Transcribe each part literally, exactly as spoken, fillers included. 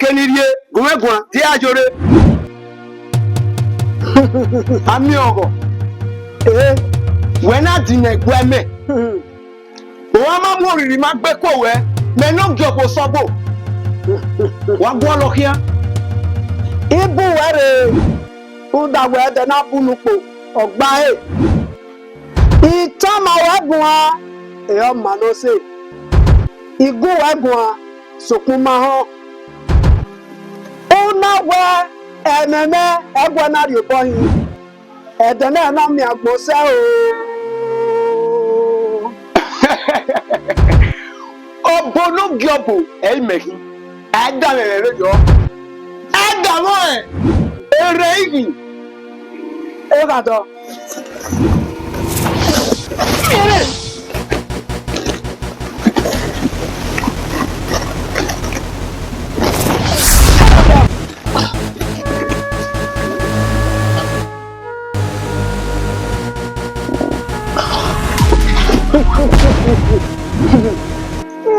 Vbene I rhie, gu mwẹ guan, die a yo rre. Amiọghọ, eh, wẹ na dinmwẹ ẹguae mẹ. Uwa ma mu orhirhi ma gbe ko wẹ, mẹ ne ọ gie ọgbo sọgbo. Wa gualọ khian. I bu wẹ rre, rhunmwuda wẹ ẹdẹ na bu unu kpo, ọ gba ẹre. I tama wẹ guan, ẹ ọ ma ne ọ sẹ. I gu wẹ guan, sokpan u ma họn. U na wẹ ẹmwẹ mwẹ ẹguae na rhie obọ hin, ẹdẹ na na miẹn agbọn sẹ o. Ọbo ne ọ gie ọbo ẹ i mẹ khin, a i danmwẹ ẹmwẹ vberriọ, a i danmwẹ ọnrẹn, erha ighi, ekhadọ.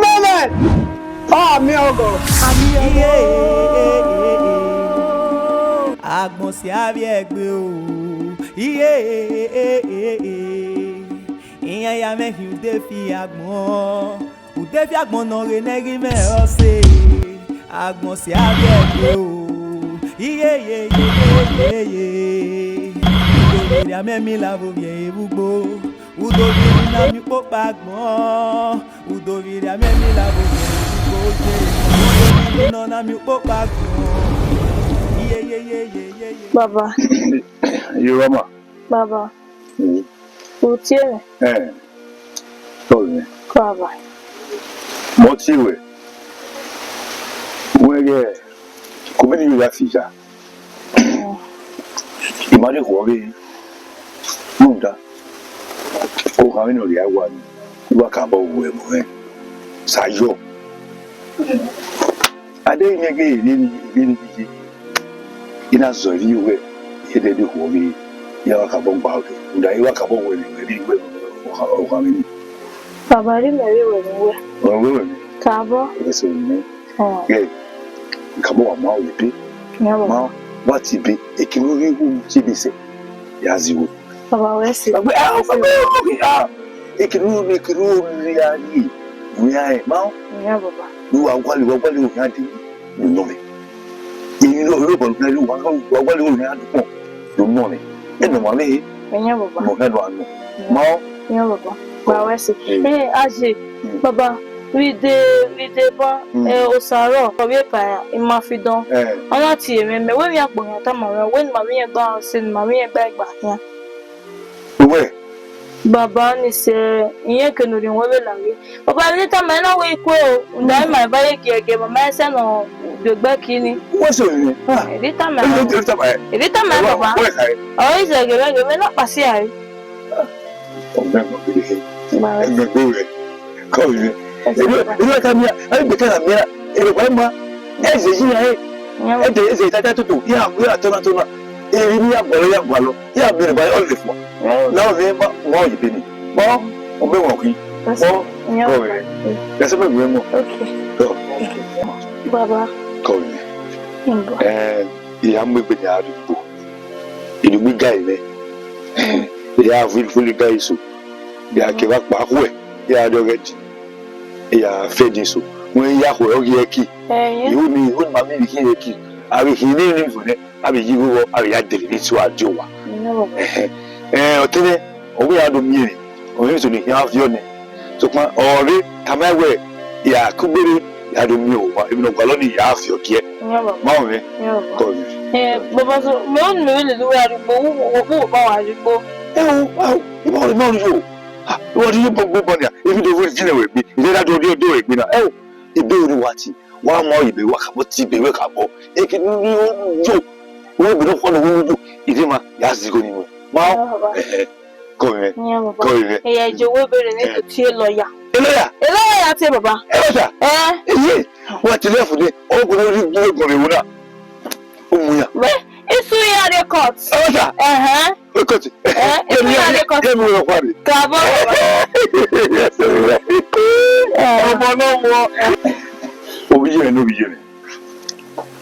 Mẹmẹ, ọ miẹn ọgọ. Iye, agbọn sia vbiẹ egbe o. Iye, iran ya mwẹ khin ude fi agbọn. Ude fi agbọn ne ọ ghe ne ẹghẹ mwẹ ọse. Agbọn sia vbiẹ egbe o. Iye, iye, iye, iye, iye. Udo vbe rhia mwẹ mi la vbe ovbi ẹre vbe ugbo. Udo vbe rhia na mi ukpokpa agbọn. Udo vbe rhia mwẹ mi la vbe ovbi ẹre vbe ugbo ye. Udo vbe rhia na mi ukpokpa agbọn. Iye, iye, iye, iye, iye, iye. Baba. Iye, mama. Baba. Mm. U tie mwẹ? Eh. Sorry. Baba. Mo tie wẹ. Wẹ ghẹ, komedi vbe gha fi ya. Mm. I ma rhie khuọvbe rhunmwuda, okhanmwẹ ne ọ rhia wa ni, I wa ka bọ wu ẹmwẹ mwẹ. Sa yọ. A deghẹ I miẹn ghe erha ni, erha ni ghi ye, I na zọ ẹre ye uwẹ, I dẹdẹ khuọvbe, I wa ka bọ gba ọke. Rhunmwuda I wa ka bọ wu ẹmwẹ mwẹ, I rhie wẹ okhanmwẹ ni. Baba, rhie mẹ vbe wẹ ne uwẹ. Ọ wẹ wẹ mẹ? Ka bọ. Ẹse ne. Ghẹ, ka bọ wa ma ebe. Ma wa ti be, ekene u rhie igho mu tie ebe sẹ, ya zigho. Baba, wẹ sẹ. Baba, ah, baba, ah, ekene u, ekene u rhie a rhie, u ya rẹn, ma. Iya, baba. Wa gualọ, wa gualọ, u ya de. Do nọ mwẹ. Emwi ne ọ rre obọ ne u wa, wa gualọ iran do kpọn, do nọ mwẹ. Ẹnọ ma vbe he. Ẹyẹn baba. Nọ hẹ do a nọ. Ma ọ. Ẹyẹn baba. Gba wẹ sẹ. Eh. Eh, Aye, mm, baba, vbe I de, vbe I de ban, mm, eh, Osaro, ọ vbe pa ya, I ma fi dọn. Eh. Ọ na tie mwẹ, mẹ wẹ emwi akpọ khian tama mwẹ, wẹ ne ma vbe irẹn gba ọse, ne ma vbe irẹn gba igba khian. Uwẹ? Baba ni sẹ, irẹn ke ne orhiọn wẹ vbe la ghe. Baba, emwi ne I tama ẹre na wẹ I kue o, rhunmwuda ima eva ye giẹgiẹ, mama ẹsẹ nọ do egbe kini. Wẹ sẹ orhiọn? Ah. Emwi ne I tama ẹre. Emwi ne I tama ẹre. Emwi ne I tama ẹre, baba. Wẹ kha ẹre. Ọ i zẹ ghe mwẹ, ghe mwẹ na kpasia ẹre. Ọmọ ẹmọ gele khe. Baba. Ẹmẹ gbe wẹ. Kọ vbe. Ẹmẹ, ẹmẹ ka mia, ẹmẹ ka mia, ẹmẹ ka ma. Ẹzẹ yi ya ẹre. Ẹdẹ ẹzẹ tata toto, ya, ya tọna tọna. Emwi ne I ya gualọ, ya gualọ. Ya bẹrẹ ba ọ le fua. Na ọ vbe ba, ma ọ yi beni. Ma ọ, ọ bẹ wọn khin. Ma ọ, kọ vbe. Ẹsẹ mẹ gbẹ mọ. Okay. Kọ. Baba. Kọ vbe. Mbo. Eh, I ya mu egbe ne a rhie ugbo. I rhie ugbo igari nẹ. I ya feel, feel igari so. I ya kevbe akpa khuẹ. I ya rhie ọghẹ di. I ya fẹ di so. Wẹ I ya khuẹ ọghe ẹki. Eh, yeah. Ihu ni, ihu ni ma miẹn vbe ikhiẹn ẹki. A vbe khin ne ni fo nẹ. A vbe yi igho vbọ, a vbe ya dele vbe isu a die owa. Ẹhẹn. Eh, ọtẹn nẹ, ọ wẹ ya do miẹn emwi, ọ miẹn emwi so ne I khian viọ nẹ. Sokpan ọ rre tama wẹ, ya kugbe rre, ya do miẹn owa, emwi ne ọ gualọ ni ya viọ giẹ. Ma ọ mwẹ. Kọ vbe. Eh, baba, so, mẹ ọ ni mẹ vbe lele uwẹ arhugbo, wo wo ba wa arhugbo. Ẹ o, a o, ima ọrẹ, ima ọrẹ yo. Ah, wa di yo gbogbo bọ nia, ebi do vwe di nẹ wẹ gbe, ide da do di do wẹ gbe na. Ẹ o, ebe ru wa ti. Wa ma ọ yi ebe, wa ka bọ ti ebe, wa ka bọ. Eke ni yo. Wo ebe no khuan wo yo. Ide ma ya zigho ni mo. Ma. Ẹhẹ. Kọ vbe. Kọ vbe. Eya je wo ebe re ni to tie lawyer. E lawyer? E lawyer ya tie baba. E lawyer? Eh. Iye. Wa ti le fu de. O go ri gbe gbe wo na. Umu ya. Wẹ, isu ya re court. Ẹ wẹ sir. Ẹhẹn. Ẹ court. Ẹ, isu ya re court. Kẹ mi wẹ kwari. Ka bọ. Ọmọ náà wọ. Obi yẹn, obi yẹn.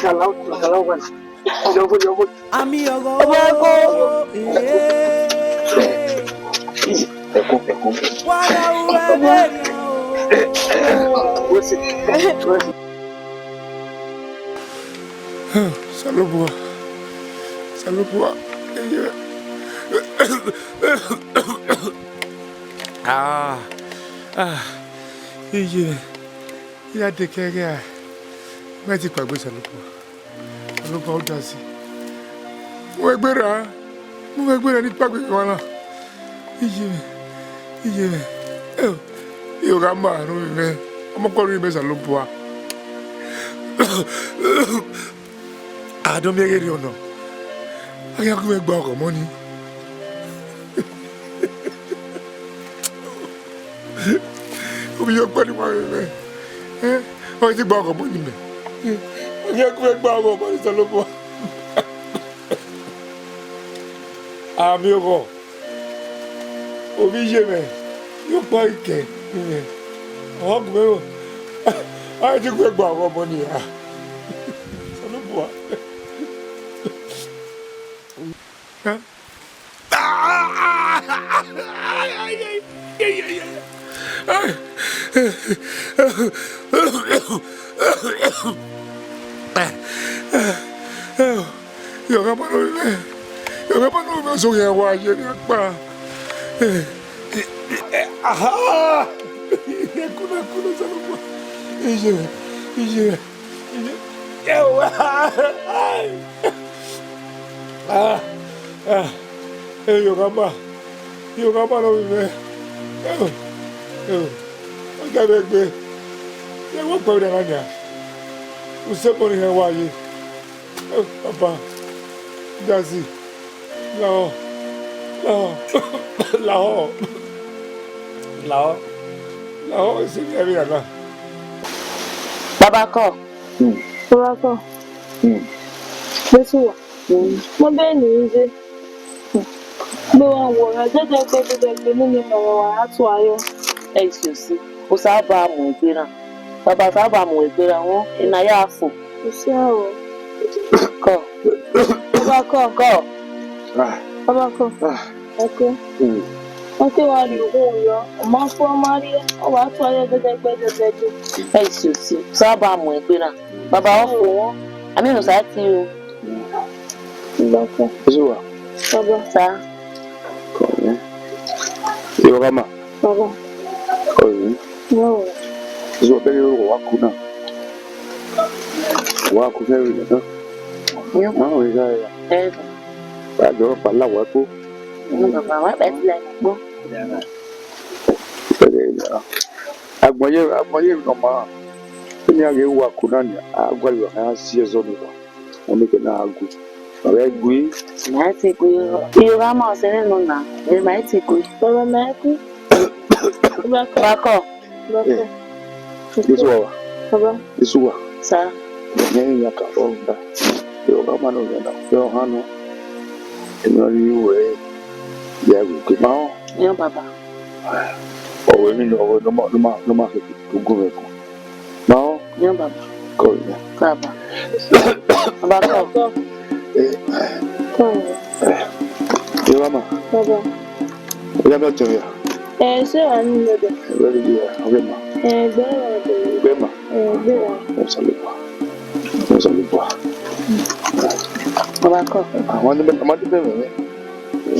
Sala, sala, wani. Yọvo, yọvo. Ami ọghọ. Ọmọ ẹkọ. Ee. Ẹkọ, ẹkọ. Wa gha ru ẹvbo erriọ o. Wẹse, wẹse. Osanobua, Osanobua, iye. Ah, ah, iye. Iye, a dekẹe ghe a, mẹ ti kpaegbe Osanobua. Osanobua, u da si. Mu mwẹ gberra, mu mwẹ gberra ne I kpaegbe emwa na. Iye mwẹ, iye mwẹ. Eo, I gha ma rhunmwuda mwẹ, ọmọkpa rhunmwuda mwẹ Osanobua. A do miẹn ghe erriọ nọ, a ghi ya gu mwẹ gba ọghọ ọmọ nii. Ovbi iye ọkpa ni wa mwẹ, ẹ, ọ i ti gba ọghọ ọmọ nii mẹ. A ghi ya gu mwẹ gba ọghọ ọmọ nii, Osanobua. Ami ọghọ. Ovbi iye mwẹ, iye ọkpa ikẹ mwẹ, ọ gu mwẹ ro, a i ti gu ẹre gba ọghọ ọmọ nii ra. Osanobua. Yọ gha ma nọ mwẹ, yọ gha ma nọ mwẹ, ọsọ khian wa ye ne a kpa. Aha! Ẹkuna, ẹkuna, Osanobua. Iye, iye, iye. Ah, ah. Ighẹ ọmwa, ighẹ ọmwa ne ovbi mwẹ, ọ ghẹ vbe gbe, rẹn wẹ ọkpẹvbe na nian, usẹ mọ ne I họn wa ye. Baba, Dazi, lahọ, lahọ, lahọ, lahọ, lahọ, esi vbe na. Baba kọ. Baba kọ. Jesu wa. Mo be ni je. Gbe wa wọ ra, dẹdẹgbe, dẹdẹgbe, nene ma wa, wa ra tua yọ. Ẹ i si osi. Osanobua mu egbe na. Baba, Osanobua mu egbe na, wọn, ena ya fo. Osanobua. Kọ. Baba kọ. Kọ. Baba kọ. Ọke. Ọke wa rhie ughun yọ, ọ ma fo, ọ ma rhie, ọ wa tua yọ dẹdẹgbe, dẹdẹgbe. Ẹ i si osi. Osanobua mu egbe na. Baba, ọ fo wọn. Amẹ ne Osa tie o. Baba. Osanobua. Baba. Sa. Kọ. Ighẹ ọmwa. Baba. Kọ. Yo. Osanobua, kẹghe wa ku na. Wa ku kẹghe na. Yo. Ma họn igha ya. Eh. Wa jọ kpala wa kpo. Yo, baba, wa kpala kpo. Agbọn ye, agbọn ye ne ọ ma. Eni a ghe wa ku na nia, a gualọ a si ẹzọ ni wa. Ọni ke na gu. Ọ ghẹ gui. Ma ti gui. Iyo gha ma ọsẹ nọ na. Ẹ ma ti gui. Baba, ma gui. Baba kọ. Baba kọ. Baba kọ. Jesu wa. Baba. Jesu wa. Sa. Ẹ i ya ka bọ da. Iyo gha ma nọ na. Iyo ha nọ. Ẹ ma ri wẹ. Ya gu ke ma. Yo, baba. Ọ wẹ ni, ọ wẹ ne ọ ma, ne ọ ma, ne ọ ma keke gu mwẹ gu. Ma ọ? Yo, baba. Kọ ya. Baba. Baba, kọ. Eh. Kọ. Eh. Yo, mama. Baba. Ya bẹ tẹ ya. Eh, se wa ni le de. Very good. Okay, ma. Eh, gbe wa de. Gbe ma. Eh, gbe wa. Mo sọ lè pa. Mo sọ lè pa. Baba, kọ. Àwọn ọmọdé, ọmọdé bẹ̀rẹ̀ rẹ̀.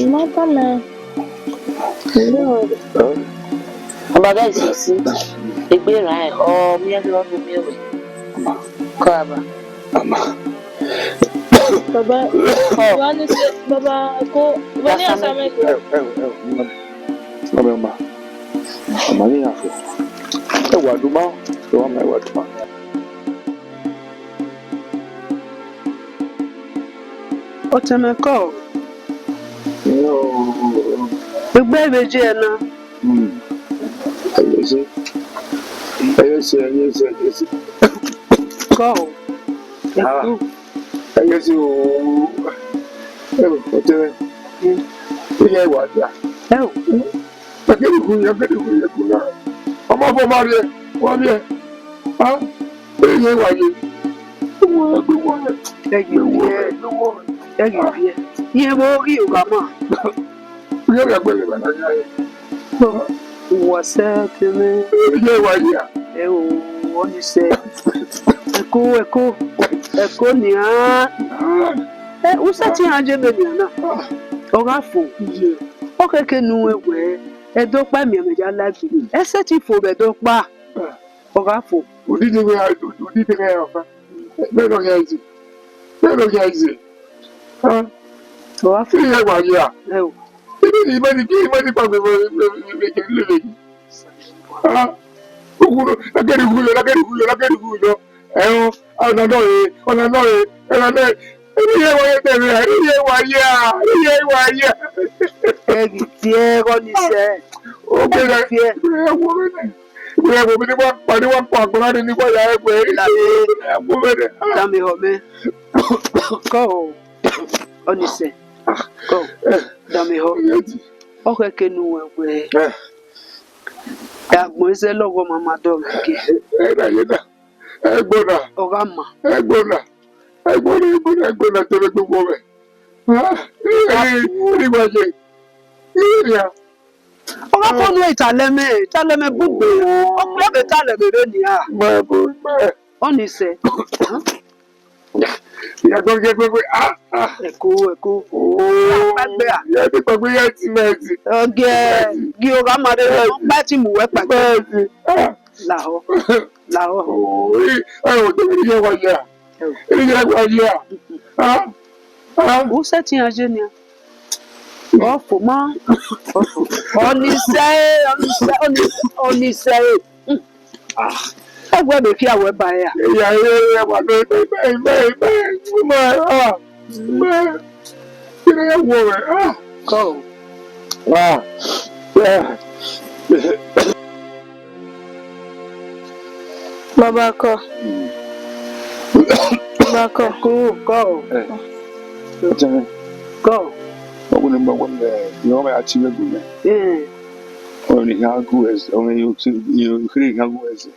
Mo kọ́ mẹ́. Ọba gha isisi, egbe rran, ọ miẹn ghe ọ miẹn wẹ. Kọ aba. Baba, wa ni se, baba, ko, wa ni assignment. Ẹ, ẹ, ẹ, ọmọ mi, ọmọ mi, ọmọ. Ọmọ ni ya fo. Ẹ wa duma, ẹ wa ma, ẹ wa duma. Ọtẹn mwẹ kọ. Egbe vbe je ẹna. Hmm. Ẹyẹse. Ẹyẹse, ẹyẹse, ẹyẹse. Kọ. Ah. Ẹyẹse o. Ẹ o, ọtẹn mwẹ. Hmm. Ẹ yẹ wa dia. Ẹ o. Akeduku ya, akeduku ya, kuna. Ọmọ fọ ma rhie, wa rhie. Ah, ẹ yẹ wa ye. Wọ ẹgbẹ wọ rẹ. Ẹ yẹ wọ rẹ. Ẹ yẹ wọ rẹ. Iye vbe ghi oghama. Iye vbe agbẹlẹ ba na ya ye. Wọ sẹ kẹmẹ. Ẹ yẹ wa ye a. Ẹ o, ọ ni sẹ. Ẹko, ẹko, ẹko nian. Ẹ, usẹ te iran ye vbe nian na. Ọ gha fo. Ọ khẹke ne u wẹ wẹẹ, ẹdẹ ọkpa miẹn mwẹ ya la egbe. Ẹ sẹtin fo vbe ẹdẹ ọkpa. Ọ gha fo. Odide wẹ, odide wẹ ọkpa. Mẹ ne ọ khian ize. Mẹ ne ọ khian ize. Ah. Ọ gha fo. Iye wa ye a. Ẹ o. Ibi ni, ibi ni, ibi ni kpagbe, ibi ni, ibi ni, ibi ni. Ah. Ugu, lagẹrẹ ugu yọ, lagẹrẹ ugu yọ, lagẹrẹ ugu yọ. Ẹhọn, ọna nọ re, ọna nọ re, ọna nọ re. Eni ye wa ye tẹrẹ, eni ye wa ye a, eni ye wa ye a. Ẹ ghi tie ẹghọ ni sẹ. Ogbe rẹ, ẹ wo mẹ nẹ. Wẹ wo mi ni wa kpa, ni wa kpa agbọn ni, ni wa ya ẹgbẹ. Ẹ wo mẹ nẹ. Dame họ mẹ. Kọ, ọ ni sẹ. Kọ, dame họ. Ọ khẹke ne u wẹ wẹẹ, agbọn ẹzẹ lọghọ ma ma dọ mwẹ ke. Ẹ na ye na. Ẹgbọn na. Ọ gha ma. Ẹgbọn na. Ẹgbọn na, ẹgbọn na, ẹgbọn na, tẹrẹ gbogbo mwẹ. Ah, ẹ, ẹ, ẹ, wa ye. Ẹ, ẹ, ọ gha fo nu italẹ mẹ, italẹ mẹ gbugbe. Ọ kpẹ vbe italẹ vbe vbe nia. Mẹ, mẹ, mẹ. Ọ ni sẹ. Ya gbẹgbẹgbẹ, ah, ah. Ẹko, ẹko. Oh. Kpagbe a. Ya ti kpagbe, ya ti mẹ ti. Ọgẹ, gi o gha ma de, ọ kpa ti mu wẹ kpagbe. Mẹ ti. Ah. Lahọ. Lahọ. Oh, ẹ, ẹ, o de ye wa ya. Ẹ. Ye wa ya. Ah. Ah. U sẹtin a ye nia. Ọfoma. Ọnise, Ọnise, Ọnise, Ọnise. Ah. Ẹgbẹ mẹ khian wẹ ba ẹre a? Iya, iya, iya, wa mẹ, mẹ, mẹ, mẹ, mẹ, mẹ, ah, mẹ, kí ni ẹ wọ mẹ? Ah. Kọ. Ah. Yeah. Baba kọ. Mm. Baba kọ. Kọ, kọ. Eh. Kọ. Ọgwẹ ne mẹ, ọgwẹ ne mẹ, ne mẹ a tie gu mẹ. Eh. Ọni ha gu ẹzẹ, ọni yo ti, yo kiri ha gu ẹzẹ.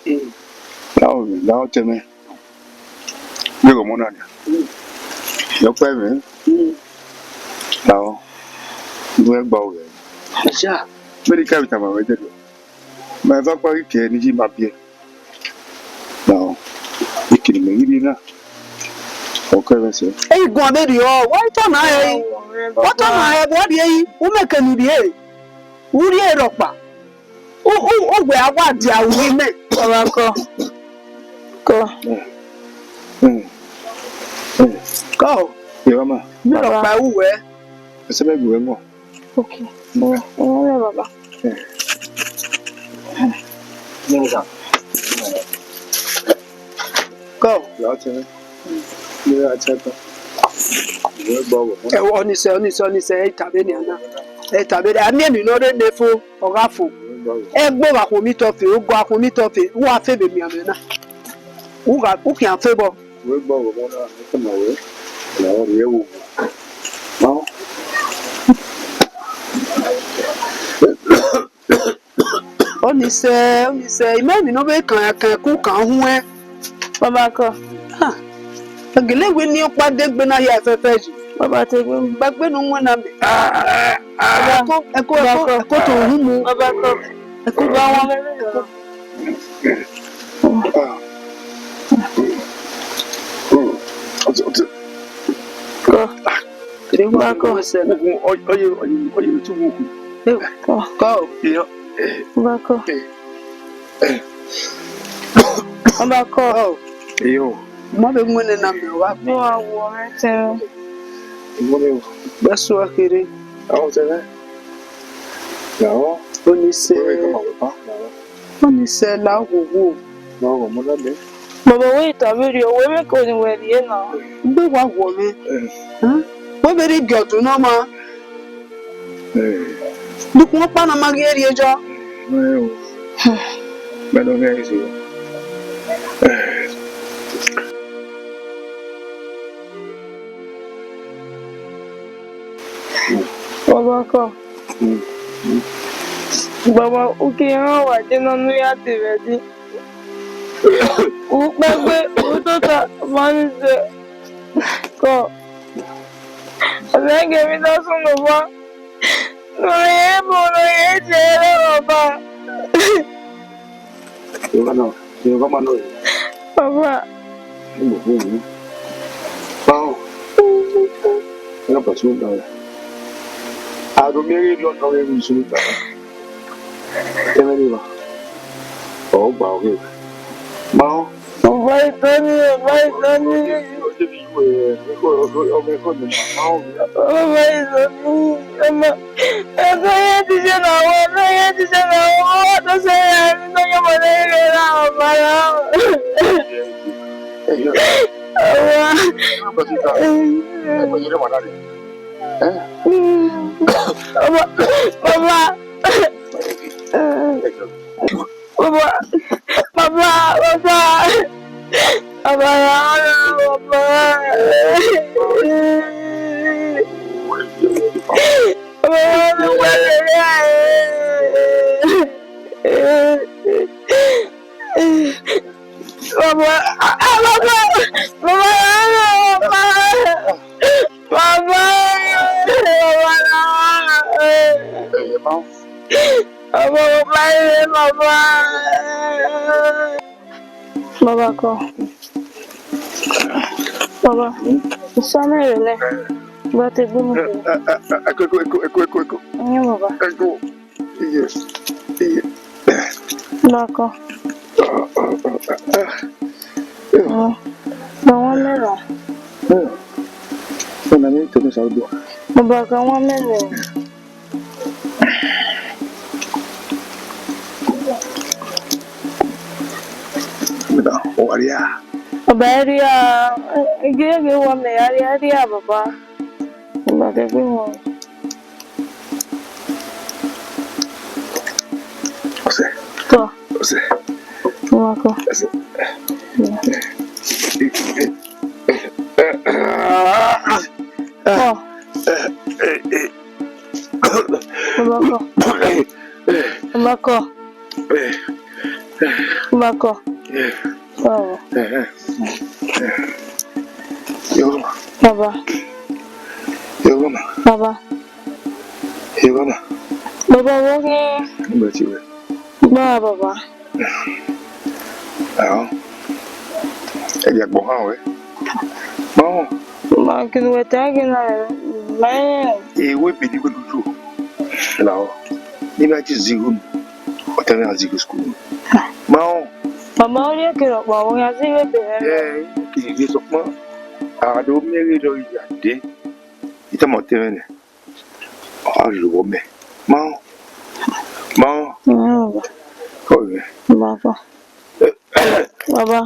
Mm. Lahọ, lahọ tẹ mẹ. Yeghe ọmọ na nia. Mm. Yọ kpẹ mẹ. Mm. Lahọ. Ndu ẹgba ọghẹ. Acha. Mẹ ni ka vbe tama mwẹ dẹdẹ. Ma eva kpa ghi kẹ ne I yi ma biẹ. Lahọ. Ikiri mẹ ghi rhie na. Ọ kẹ vbe sẹ. Ẹ i guan vberriọ, wa tọ na hẹ. Wa tọ na hẹ, wa rhie yi. U mẹ kẹ ne u rhie. U rhie rhọkpa. U, u, u wẹ a wa dia ru imẹ. Baba kọ. Kọ. Mm. Mm. Kọ. Yọ ma. Mi rhọkpa ru wẹ. Ẹsẹ mẹ gu wẹ mọ. Okay. Mm, mm, baba. Mm. Mm. Kọ. Yọ tẹ. Yọ tẹ kọ. Ẹ, Ọnise, Ọnise, Ọnise, ẹ i ta vbenian na. Ẹ i ta vbenian. A miẹn emwi ne ọ rre nẹ fo, ọ gha fo. Ẹgbe gha khuọnmwi tọfe, ogo gha khuọnmwi tọfe, u gha fe vbe miẹn mwẹ na. U gha, u khian fe vbọ. Wẹ gba ọghọ na, ẹ tama wẹ, na ọ rhie ẹvbo. Ọnise, Ọnise, I ma emwi ne ọ vbe kan kan ku kan huẹn. Baba kọ. Ha. Gele wẹ ne ọkpa de gbe na hia fẹfẹ yi. Baba te gbe. Gba gbe ne u winna mẹ. Baba kọ. Ẹko, ẹko, ẹko, ẹko to uhunmwu. Baba kọ. Ẹko ba wọn. Kọ. Baba kọ. Kọ. Kọ. Iyo. Baba kọ. Baba kọ. Iyo. Ma vbe winna mẹ, ọ gha gbe. Wa wo mẹ tẹ. Gbe suẹ kherhe. Ọ tẹ mẹ. Yàwó. Ọnise. Wẹ́wẹ́ kọ́ máa wẹ̀ pa. Yàwó. Ọnise la wowo. Wọ́n wọ̀ mọ́ lálẹ́. Baba, wẹ i ta vberriọ, wẹ mẹ ko ni wẹ rhie na. Gbe wa wọ mwẹ. Eh. Huh? Wẹ vbe rhie gie ọdun ne ọ ma. Eh. Dukun ọkpa na ma ghi rhie jọ. Eh, o. Mẹ ne ọ ghi ẹse. Eh. Baba kọ. Baba, u ke rhan wa je nọ ne u ya te vbe ẹdẹ. U kpẹgbe, u tota, ma ni sẹ kọ. Ọ zẹ ghe emwi ne ọ sunu vba. Ne u rhie ebo, ne u rhie jẹ rẹ, Baba. Baba. Baba. Baba. Ẹ na pasi da. A do miẹn ghe London ghe vbe isun ta. Ẹ mwẹ ni va. Ọ gba ọ ghe. Ma ọ. Baba, itọ ni, baba, itọ ni. Baba, itọ ni. Ọmọ, ẹkọ yẹn ti ṣe na wọ, ẹkọ yẹn ti ṣe na wọ, ọmọ wa tó ṣe ya ni tó yẹ mọ lẹ́yìn rẹ̀ ra ọmọ rẹ. Ọmọ. Ọmọ, baba. Baba, baba, baba. Baba, baba. Baba, baba. Baba, ah, ah, baba, baba, baba, baba, baba, baba, baba, baba, baba. Baba kọ. Baba, isan mwẹ rre nẹ. Baba te gbe mu. Eko, eko, eko, eko, eko, eko. Iye, baba. Eko. Iye, iye. Baba kọ. Baba, wọn mẹ ra. Ọna ni tẹmẹ sa odua. Baba, ka wan mẹ nẹ. Ọ wa rria? Baba, ẹ rria, gie gie wa mẹ ya rria, ẹ rria, Baba. Baba, kegbe wọn. Ọsẹ. Kọ. Ọsẹ. Wa kọ. Ọsẹ. Kọ. Baba, kọ. Baba, kọ. Baba, kọ. Baba. Baba. Baba. Baba, wo ghe. Nígbà tí wẹ. Gba, Baba. Ahọ. Ẹ jẹ agbọn họn wẹ. Ma họn. Ma kinu wẹ ta ghe na, ma họn. Ewe bedi wẹ lulu. Lahọ. Nígbà tí zighi unu. Ọtẹn mwẹ a zighi school. Ma họn. Mama, ọ rhie kere ọkpa, ọ ya zighi ebe rẹ. Ẹ, keghi sokpan. A do miẹn ghe dọ ya dee. I tama ọtẹn mwẹ nẹ. Ọ gha rhie vbọ mẹ. Ma họn. Ma họn. Kọ vbe. Baba. Baba.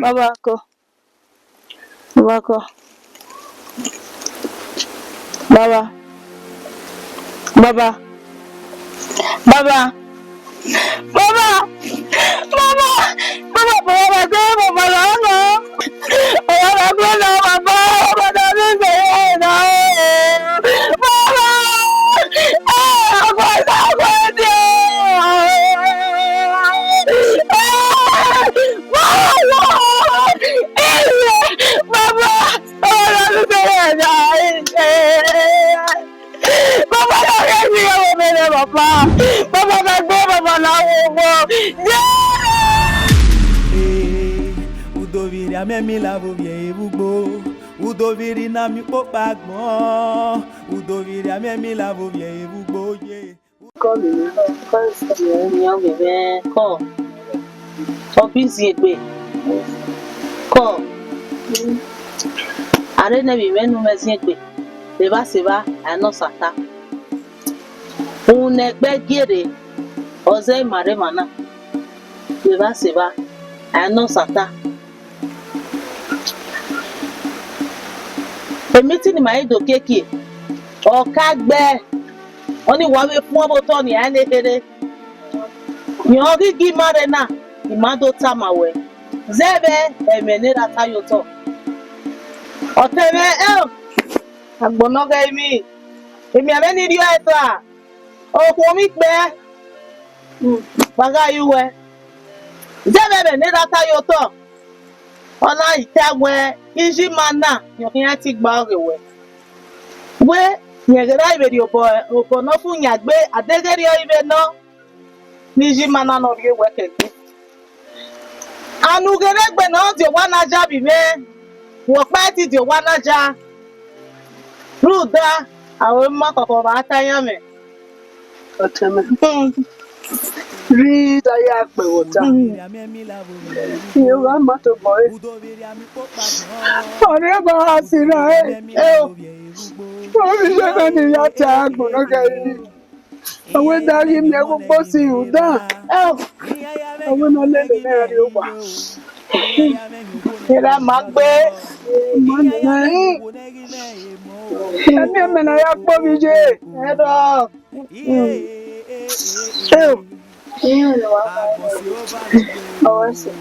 Baba, kọ. Baba, kọ. Baba. Baba. Baba. Baba. Baba. Baba, Baba, Baba, Baba, Baba, Baba, Baba, Baba, Baba, Baba, Baba, Baba, Baba, Baba, Baba, Baba, Baba, Baba, na ghe mi, ọmọ mwẹ nẹ, Baba. Baba, na gbe Baba na wo owa. Ee, Udoviri amẹ mi la vbe ovbi ẹre vbe ugbo. Udoviri na mi ukpokpa agbọn. Udoviri amẹ mi la vbe ovbi ẹre vbe ugbo ye. Yan vbe mwẹ kọ, ọ bi ziengbe kọ. A rre ne vbe mwẹ ne u mwẹ ziengbe, vbe evba sẹ evba, a i nọ sata. Uhunmwu ne ẹgbẹ gie rre, ọ zẹ ma rre emwa na, vbe evba sẹ evba, a i nọ sata. Emiti ne ima i do kiekie, ọ ka gbe, ọnii wa vbe fuẹn vbe otọ ni, a i na kherhe. Rẹn ọ ghi gie ima rre na, ima do tama wẹ, zẹ vbe ẹmwẹ ne erha ta ye otọ. Ọtẹn mwẹ, ẹo, agbọn ne ọ ghẹ emwi, emianmwẹ ni rhie ẹre ta, okhuo mwẹ ikpẹ, wa gha ye uwẹ. Zẹ vbe ẹmwẹ ne erha ta ye otọ, ọ na i ta wẹ, iye ima na, rẹn ọ khian ti gba ọghe wẹ. Wẹ, rẹn ghe ra vbe rhie obọ, obọ ne ọ fu yan egbe, a deghẹ erriọ i vbe nọ, ne iye ima na ne ọ rhie wẹ kẹ egbe. Anu ghe rre egbe ne ọ dia owa na ya vbe imẹ, wẹ ọkpa i ti dia owa na ya. Rhunmwuda, aro ima kọkọ vbe a ta iran mwẹ. Ọtẹn mwẹ. Hmm. Rhunmwuda ya kpẹ vbe ọta. Hmm. Iye gha ma tobọ ẹre. Ọnii ọba gha si ra ẹre. Ẹo. Ovbi iye mwẹ ni ya ta agbọn ne ọ ghẹ yi. Ọ wẹ da ghi miẹn ẹghẹ ukpo si rhunmwuda. Ẹo. Ọ wẹ ne ọ lele mwẹ rrie owa. Erha ma gbe. Ma nọ mwẹ. Ẹmwẹ mẹ ne a ya kpe ovbi iye. Ẹdọ. Ẹo. Iye ne wa kha. Ọwẹ sẹ.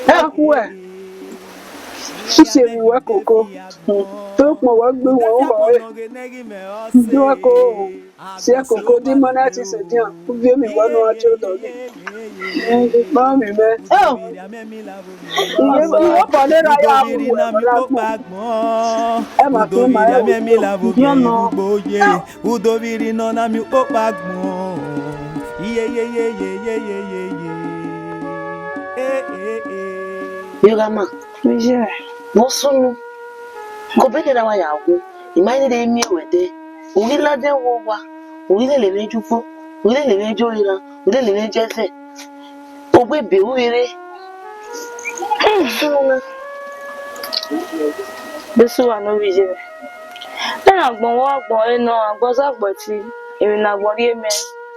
Ẹkhuẹ. Usi emwi wẹ koko. Te ukpọn wẹ gbe wẹ uwẹ. Udu wẹ ko. Si ẹkoko di ma na ti sẹ edian, u viọ emwi wẹ ne ọ gha tie otọ ghe. Ma miẹn mwẹ. Ẹo. Iye, iye obọ ne erha ya ru wẹ ọmwa na gbọn. Ẹ ma khin ma rẹn vbe udu ọnọ. Udoviri nọ na miẹn ukpokpa gbọn. Iye, ye, ye, ye, ye, ye, ye, ye. Eh, eh, eh. Iye gha ma. Iye. Vbe ọ sunu? Kobene ne a wa ya wu, I ma i rhirhi miẹn ruẹ dẹ. U ghi ladian vbe owa, u ghi lele mwẹ ye ugbo, u ghi lele mwẹ ye ore erhan, u ghi lele mwẹ ye ẹzẹ. Ogbe ebe u vbe rre. Sunu na. Jesu wa ne ovbi iye mwẹ. Ẹna agbọn vbe agbọn ẹre nọ, agbọn Osagbẹti, emwi ne agbọn rhie mẹ,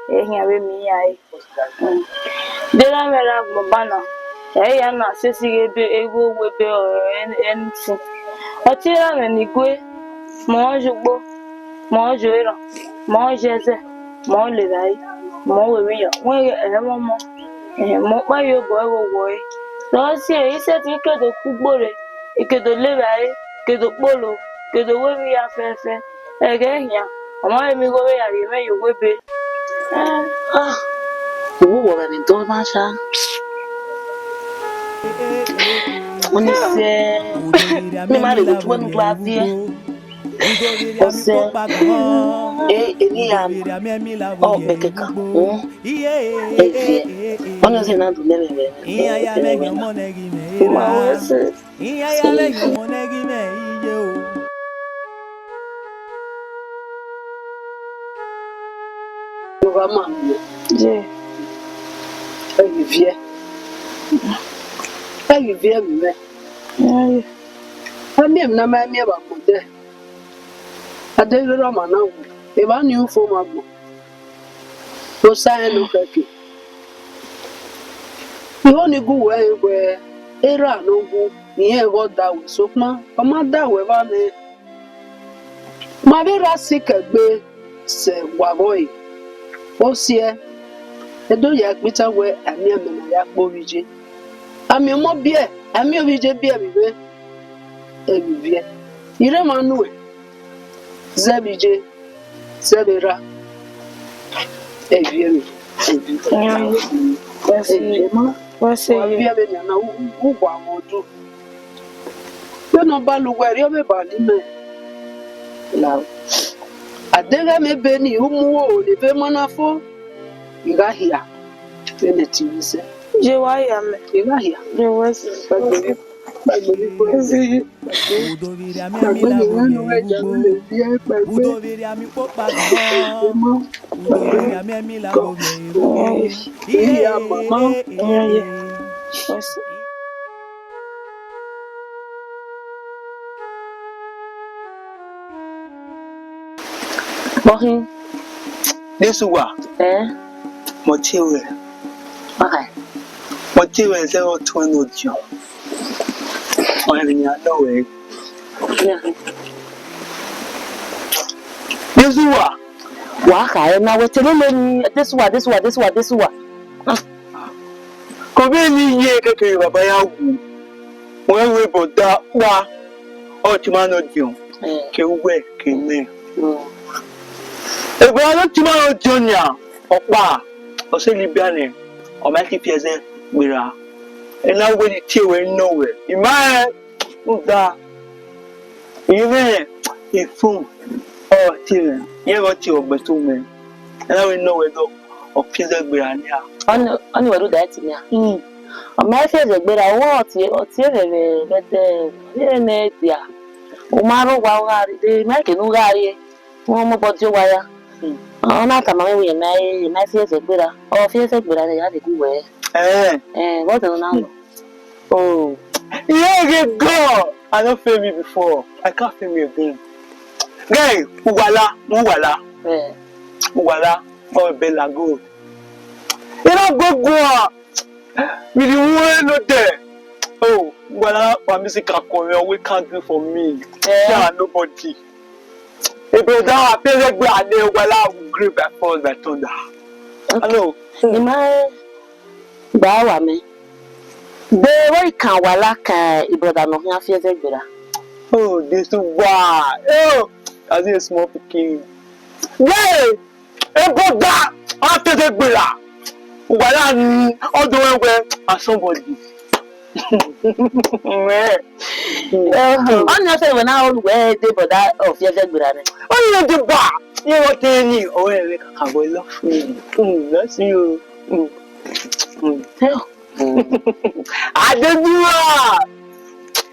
ẹ i khian vbe miẹn iran re. Deghẹ amwẹ rre agbọn ban na, ẹ i ya na sesi ghe ebe, igho wu ebe ọre ẹntin. Ọ tie ra mwẹ ne igue, mẹ ọ ye ugbo, mẹ ọ ye eran, mẹ ọ ye ẹzẹ, mẹ ọ le evbare, mẹ ọ ru emwi ya, wẹ ghẹ ẹmwẹ ọmọ, ẹhẹn, mẹ ọkpa ye obọ ẹvbo wọre. Rọ si ẹre, I sẹtin ke do ku ugbo rre, I ke do le evbare, ke do kpolo, ke do ru emwi ya fẹfẹ. Ẹghẹ khian, ọ ma vbe miẹn igho vbe ya rhie mwẹ ye owa ebe. Ah, uwu wọ vbe do na sha. Ọni sẹ, ne ima rre vbe otu wẹ ne u do a viẹ. Ọsẹ, e, emwi ya ma, ọ kpẹkẹkan, hmm, e viẹ. Ọni ọ sẹ ne a do nẹ mwẹ vbe, vbe, vbe, vbe na. Ma wẹ sẹ. Iran ya mwẹ ọmọ nẹ ghi mwẹ iye o. Owa ma miẹn. Ye. Ẹ ghi viẹ. Ẹ ghi viẹ vbe mwẹ. Iran ye. A miẹn emwi ne a ma miẹn vbe agbọn dẹ. A deghẹ erha ọmwa na wu, evba nii ufo ma gbọn. Osa rẹn ne ọ khẹke. Igho ni gu wẹ rẹn wẹẹ, erha ne ọ wu, irẹn ghe ọ da wẹ, sokpan ọ ma da wẹ evba nẹ. Ma vbe rra sikẹ gbe sẹ wa vbọ re. Osiẹ, Ẹdo ya kpita wẹẹ a miẹn amẹ ne a ya kpe ovbi iye. A miẹn ọmọ biẹ, a miẹn ovbi iye biẹ vbe ivbi, ẹ vbe ivbi. I rre emwa nuẹn, zẹ vbe iye, zẹ vbe erha, ẹ vbe ivbi, ẹ vbe ivbi. Wa sẹ, wa sẹ wa ye. Vbe ẹvbo nian na, u, u, u wa mwẹ ọdọ. Vbene ọ ba la uwẹ, erriọ vbe eba ne imẹ la. A deghẹ mẹ ebe nii, u mu aro ne eve ma na fo, I gha hia vbene ẹtin mwẹ sẹ. Ye wa hia mẹ. I gha hia. Ye wa sẹ. Kpagbe ni, kpagbe ni, kpagbe ni. Kpagbe ni, wẹ ne u ghẹ ya vbe lele iran kpagbe. Kpagbe mọ, kpagbe. Kọ. Iya mama. Iran ye. Wa sẹ. Kpọkhin. Jesu wa. Ẹn? Mẹ ọ tie ruẹ. Why? Mẹ ọ tie ruẹ zẹ ọtuẹn ne odiọn. Ọ rẹn emwi ne a nọ ruẹ. Jesu wa. Wa kha ẹre na wẹ te lele ni, Jesu wa, Jesu wa, Jesu wa, Jesu wa. Ko vbene I ye kẹkẹ vbe baba ya wu, wẹ wẹ brother wa, ọ tie ima ne odiọn, ke uwẹ ke mẹ. Egbe ne ọ tie ima ne odiọn nia, ọkpa, ọ sẹ Libya nẹ, ọ ma ke fi ẹzẹ gberra. Ena wẹ ne I tie ruẹ nọ wẹ, I ma rẹn rhunmwuda. Iyẹn mwẹ ifun ọ tie mwẹ, iran vbe ọ tie ọgbẹn to mwẹ. Ena wẹ nọ wẹ nọ, ọ fi ẹzẹ gberra nia. Ọni, ọni wẹ rhunmwuda ẹtin nia. Hmm. Ọ ma fi ẹzẹ gberra, ọ tie, ọ tie vbe, vbe, vbe ẹdẹ, vbe ne dia. U ma rre owa, u gha rrie, de, ma ke ne u gha rrie. U mobọ die owa ya. Hmm. Ọ na tama mwẹ wẹẹ, ma, ma fi ẹzẹ gberra. Ọ fi ẹzẹ gberra ne ya de gu wẹ. Eh. Eh, what do you now? Oh, yeah, yeah, God. I don't feel me before. I can't feel me again. Guy, uwala, uwala. Eh. Uwala, oh, Bella go. You know, go, go. With the world no there. Oh, uwala, my music can come here. We can't do for me. Eh. Yeah, nobody. Hey, brother, I feel like we are there. Uwala will grip by force, by thunder. Okay. Hello. Ni ma, Gba wa mẹ. De vbe I kan wa la kan e brother nọ khian fi ẹzẹ gberra. Oh, this one. Oh, as a small pikin. Yeah, e brother, a fi ẹzẹ gberra. Wa la ni, all the way where and somebody. Well, ọni ọ sẹ wẹ na ọ wẹ de brother ọ fi ẹzẹ gberra nẹ. Ọni ọ de ba, ye wọ te ni, ọ wẹ kakabọ lọ. Mm, that's you. Mm. Mm. Adedua!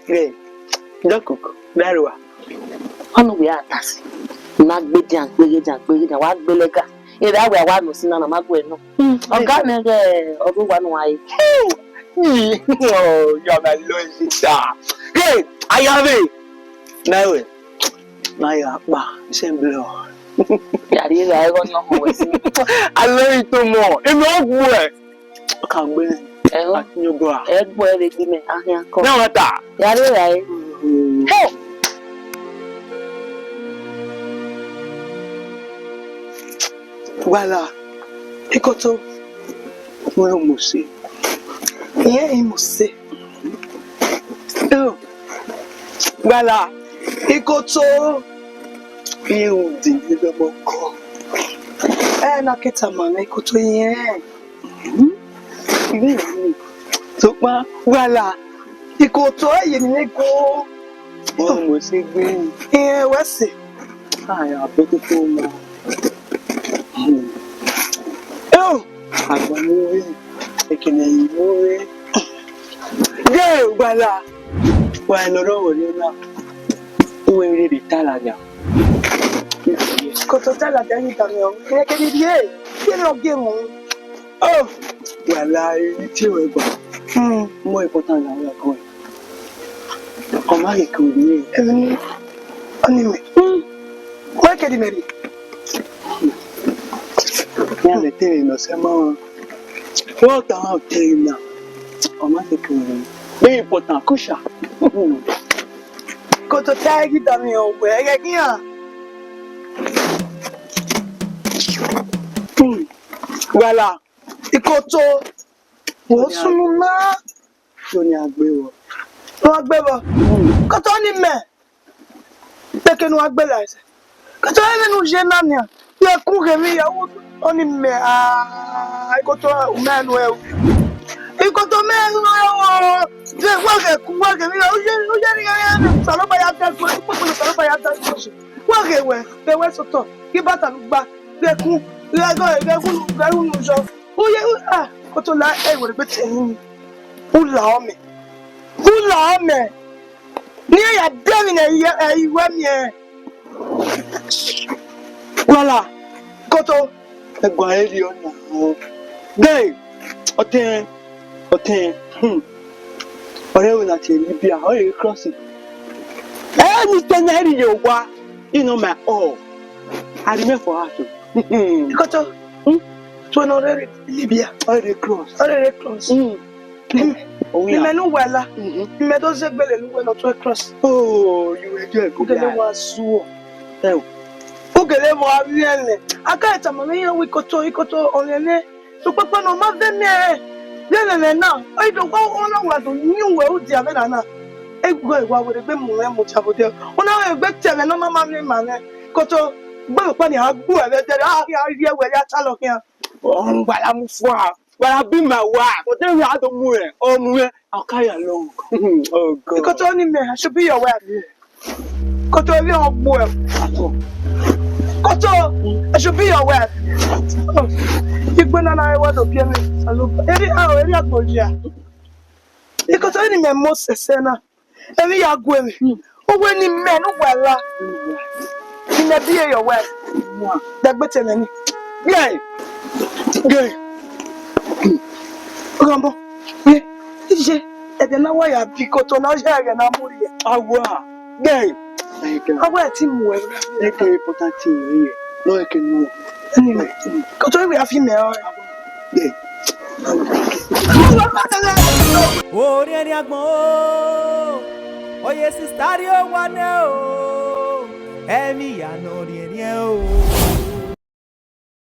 Hey, don't cook. Very well. Ọnọ wẹ a ta si. Na gbe dian, gbe ghe dian, gbe ghe dian, wa gbe lẹga. Erha wẹ a wa nọ si na, na ma gu ẹre nọ. Ọga nẹ ghẹ ọghe wa nọ a re. Oh, you are my Lord Jesus. Hey, I have it. Na wẹ. Ma ya kpa, sẹ blọ. Ya rhie gha ẹghọ ne ọ họn wẹ sin. Alọ ito mọ, eno gbuẹ. Ọ ka gbe. Ẹghọ. Atinyọgọ a. Ẹ gbuẹ vbe gbe mẹ, a khian kọ. Na wa ta. Ya rhie gha ẹre. Mm. Hey! Wala, ikoto, mo lo mose. Iye i mose. Oh, wala, ikoto, iye u di ni do mo ko. Eh, na ke tama na ikoto iye. Hmm? Iye ni. So pa wala, ikoto iye ni ko. Mo mose gbe. Eh, wẹ se. Aya, bete ko ma. Oh, agbọn vbe, ekene yi vbe. Ye, wala. Wa nọ rọ wọ na. Uwẹ rere ta ladian. Ikoto ta ladian ni ta mi o. Ẹ kẹ ni rhie. Kí ni ọ gé mu? Oh, wala, ẹ tie wẹ gba. Hmm. Mo important na ya ko. Ọ ma ghi ke orhu ẹre. Ẹmwẹ ni, ọni mẹ. Hmm. Wẹ kẹ di mẹ rhie. Wẹ mẹ te emwi ne ọ sẹ ma. Wẹ ọ ta ma te emwi na. Ọ ma ghi ke orhu ẹre. Very important, crucial. Ikoto ta ẹre ghi da mi o, wẹ ẹghẹ ghi ra. Hmm. Wala. Ikoto. Wo sunu na. Yo ni a gbe vbọ. Ne a gbe vbọ. Ikoto ni mẹ. Teke ne a gbe la ẹsẹ. Ikoto ni mẹ ne u ye na nian. Ye kun ghe mi ya wo. Ọni mẹ, ah, ikoto u mẹ nu ẹ o. Ikoto mẹ nu ẹ o. Ye wa ghe ku wa ghe mi ya. U ye, u ye ni ya ya. Saloba ya da ku. Saloba ya da ku. Wa ghe wẹ, ghe wẹ sotọ. Ghi bata nu gba. Ghe ku. Ghe go, ghe ku, ghe ku nu jọ. U ye, u, ah, ikoto la, eh, wẹ gbe te ni. U la ọmẹ. U la ọmẹ. Ne iran ya biẹ emwi ne ẹ i wẹ miẹn. Wala, ikoto. Ẹguae rhie ọna. Ghe, ọtẹn, ọtẹn, hmm. Ọre ẹvbo na tie Libya, ọ rere crossing. Ẹ ni te na rhie owa, you know my all. I remain for her too. Ikoto, hmm? Tuẹ ne ọ rere Libya. Ọ rere cross. Ọ rere cross. Hmm. Oya. Imẹ ne uwẹ la. Mhm. Imẹ do zẹ gbele ne uwẹ ne ọ tuẹ cross. Oh, you were there. U gele wa zuọ. Ẹ o. U gele wa vbiẹlẹ. A ka tama mwẹ iran wẹ ikoto, ikoto ọnrẹn nẹ. Sokpakpa ne ọ ma vẹ mẹ. Vbene ẹmwẹ na, ọ i do wa, ọ na wa do yin uwẹ udia vbe na na. Ego ẹwa wẹ rhegbe mu mwẹ mu dia vbe odẹ. Ọ na vbe gbe te ẹmwẹ ne ọ ma ma miẹn ima mwẹ. Ikoto, gbe ọkpa ni a gbu ẹvbo ẹdẹrẹ, a ghi a rhie ẹwẹ ya talọ khian. Ọ, wala mu fua. Wala be my wife. But then we had to move. Oh, move. I'll carry along. Oh, God. Ikoto ni mẹ, I should be your wife. Ikoto ni ọ gbu ẹ. Ikoto, I should be your wife. Oh, igbe na na wa do bi ẹmwẹ. Eri, ah, eri agbolia. Ikoto ni mẹ Moses na. Emwi ya gu emwi. Uwẹ ni mẹ ne uwa la. Imẹ bi ye yọ wẹ. Dẹgbe te mwẹ ni. Gẹ. Gẹ. Ghambo. Ye. Iye. Ẹdẹ na wa ya bi ikoto na, ọ ya ẹghẹ na mu rhie. Awa. Gẹ. Awa ẹ ti mu ẹre. Eke important thing here. No eke no. Anyway, ikoto iwe a fi mẹ ọ. Orhiẹnrhiẹn agbọn o, ọ ye sista rrie owa nẹ o, ẹmwẹ iya ne ọ rhiẹnrhiẹn o.